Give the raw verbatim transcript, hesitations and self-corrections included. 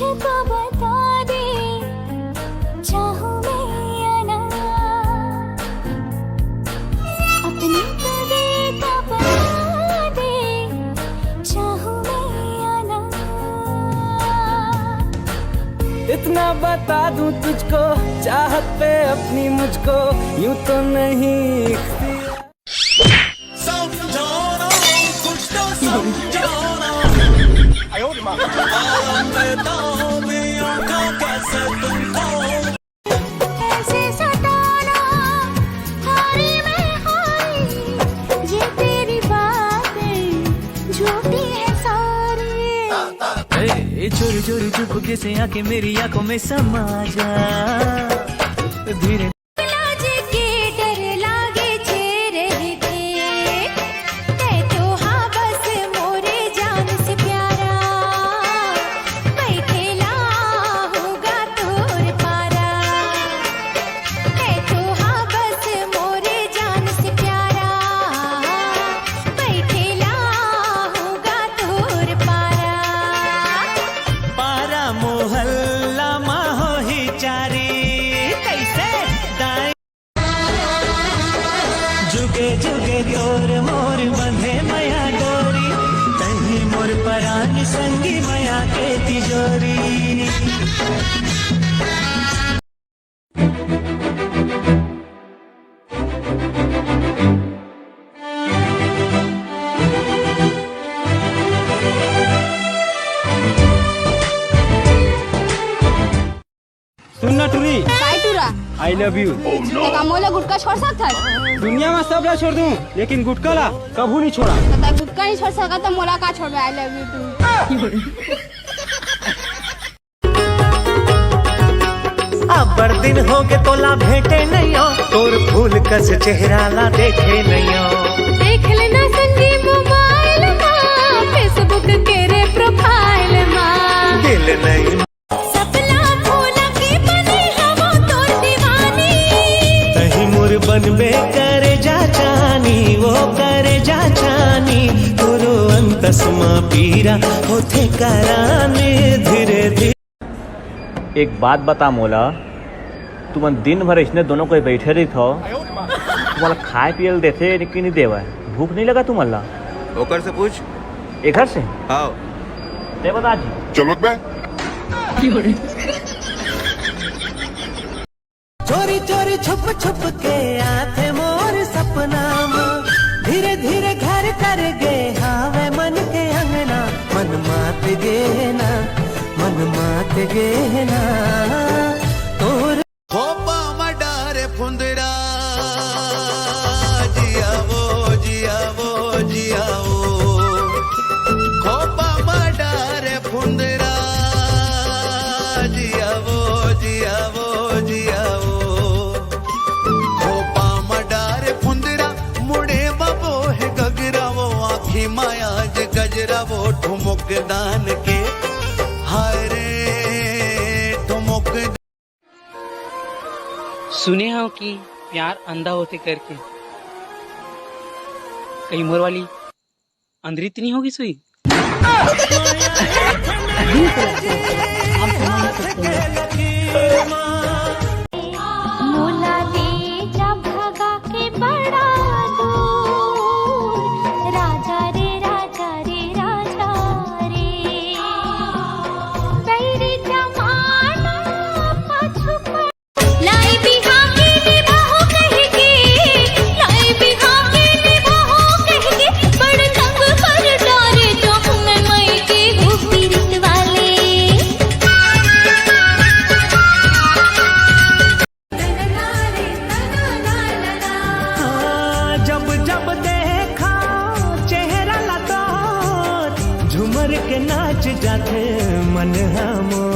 तो बता दे, चाहूं मैं या ना, अपनी कदर का बता दे, चाहूं मैं या ना। इतना बता दूं तुझको, चाहत पे अपनी मुझको, यूं तो नहीं इख्तियार। समझाना, कुछ तो समझाना। आलम में ताबियों का कैसे तुमको। ऐसे सताना, हारी में हारी, ये तेरी बातें झूठी है सारी। ए, ए, चोरी चोरी चुपके से आके मेरी आंखों में समा जा। धीरे लाज के डर लागे छे रहते, तै तो हाँ बस मोरे जान से प्यारा। बैठेला होगा तोर पारा, तै तो हाँ बस मोरे जान से प्यारा। बैठेला होगा तोर पारा। पारा मोहल्ला मा होही चारी, कैसे दाई। जुगे जुगे तोर मोर बंधे मया डोरी, तही मोर परान संगी मया के तिजोरी। सुन ना टुरी, काय टुरा? I love you। ते का मोला गुटखा छोड़ सकत हस? दुनिया में सब ला छोड़ दूं, लेकिन गुटखा ला कभू नहीं छोड़ा। त तै गुटखा नहीं छोड़ सकत, त मोला का छोड़बे? I love you too। अब्बड़ दिन होगे तोला भेंटे नइयो, तोर फूल कस चेहरा ला देखे नइयो। देख लेना संगी मोबाइल मा, Facebook के रे प्रोफाइल मा। दिल नहीं। सपना भूला के बने हवो तोर दीवानी। तही मोर बनबे करे जा चानी, वो करे जा चानी। तोरो अंतस मा पीरा होथे कराने धीरे धीरे। एक बात बता मोला, तुमन दिन भर इसने दोनों कोई बैठे रहिथव, तुम्हारा खाए पिए ल देथे कि नहीं देवय? भूख नहीं लगा तुम्हारा? ओकर से पूछ। एकर से? हाँ। ते बता जी। चलो बे। चोरी चोरी छुप छुप के आथे मोर सपना मा, धीरे धीरे घर कर गे हावे मन के अंगना। मन मात गे ना, मन मात गे ना, तोर खोपा मा डारे फुंदरा, जिया वो, जिया वो, जिया वो। खोपा मा डारे फुंदरा, जिया वो, जिया वो, जिया वो। खोपा मा डारे फुंदरा, मुड़े मा बोहे गगरा वो, आँखी मा आज गजरा वो, ठुमुक दान के, हाय रे, ठुमुक। सुने हव कि प्यार अंधा होथे करके, कहीं मोर वाली अंधरी तो नहीं होगी सुई? मोला ले जा भगा के बड़ा दूर, राजा रे, राजा रे, राजा रे। बैरी जमाना पाछू पड़- लाई बिहा के निभाओ कह के, लाई बिहा के निभाओ कह के, बड़ तंग कर डारे जो मैं मई के हो पीरत वाले। हाँ, जब जब देखा चेहरा ला तोर, झुमर के नाच जाथे मन हमो।